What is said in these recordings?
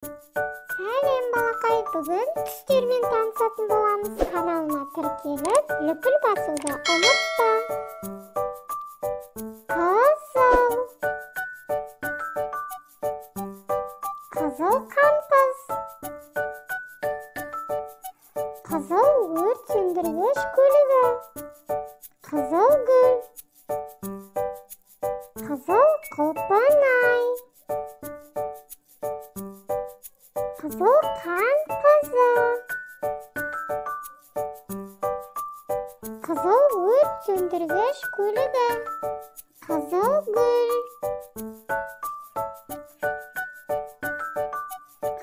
Сәлем, балақай! Бүгін түстермен танысатын боламыз. Каналыма тіркеліп, лүпіл басуды ұмытпа. Қызыл. Қызыл қампыз. Қызыл өрт сөндіргіш көлігі. Қызыл гүл. Қызыл құлпынай. Қызыл қан қызы. Қызыл өрт сөндіргіш көлігі. Қызыл гүл.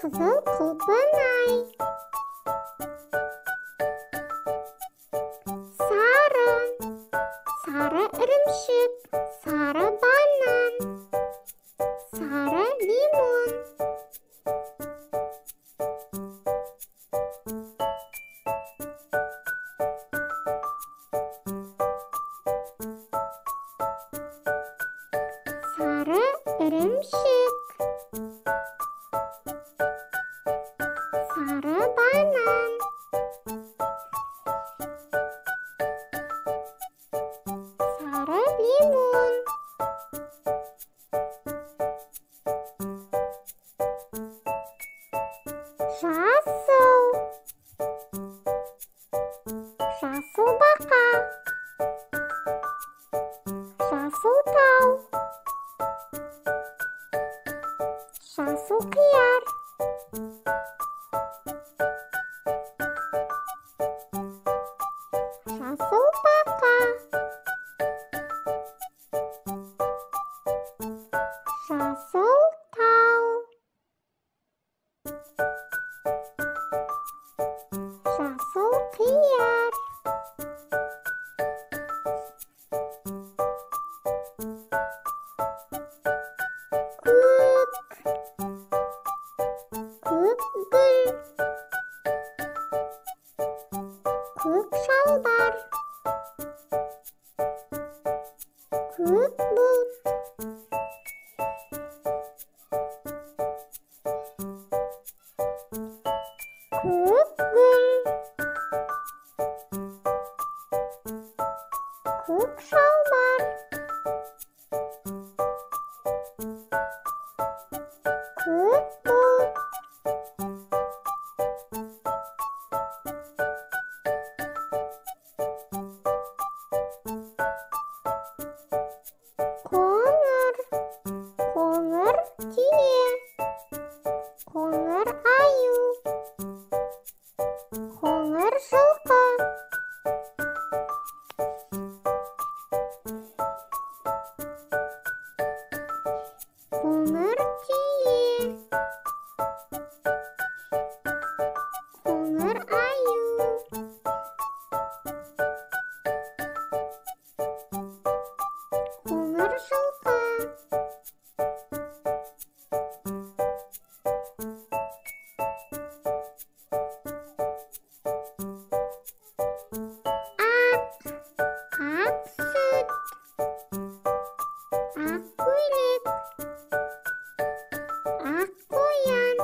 Қызыл құлпынай. Сары. Сары ірімшік. Сары банан. Сары лимон. Сары ірімшік. Сары банан. Сары лимон. Жасыл. Жасыл бақа. Жасыл тау. Жасыл қияр. Жасыл бақа. Жасыл тау. Жасыл қияр. Көк. Көк гүл. Көк шалбар. Көк бұлт. Көк гүл. Көк шалбар. Көк бұлт. Қоңыр. Қоңыр түйе. Қоңыр аю. Қоңыр жылқы. Қоңыр түйе. Қоңыр аю. Қоңыр жылқы. Ақ. Ақ сүт. Ақ көйлек. Ақ қоян.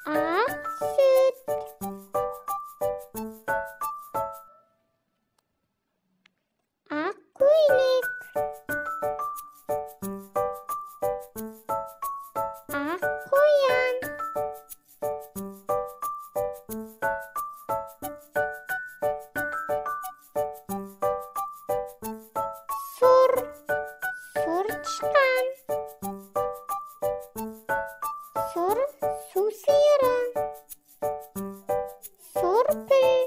Ақ сүт. Ақ көйлек. Ақ қоян. Сұр. Сұр тышқан. Сұр су сиыры. Сұр піл.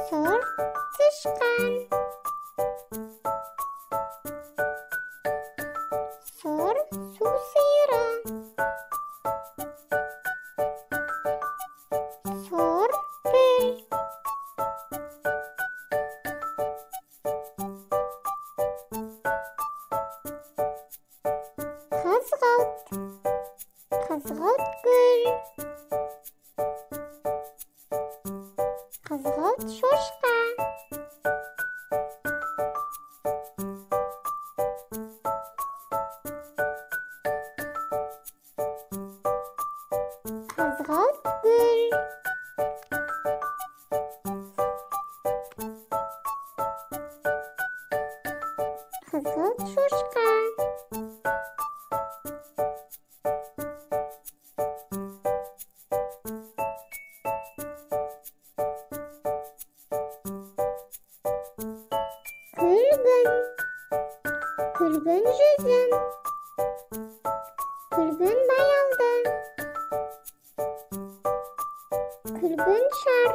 Сұр тышқан. Сұр су сиыры. Сұр піл. Қызғылт. Қызғылт гүл. Қызғылт шошқа. Қызғылт гүл. Қызғылт шошқа. Күлгін. Күлгін жүзім. Күлгін баялды. Күлгін шар.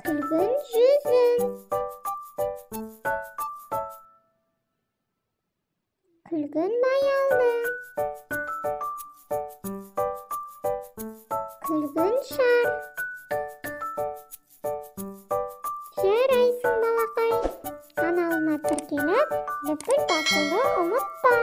Күлгін жүзім. Күлгін баялды. Күлгін шар. Жарайсың, балақай. Каналыма тіркеліп, лүпіл басуды ұмытпа.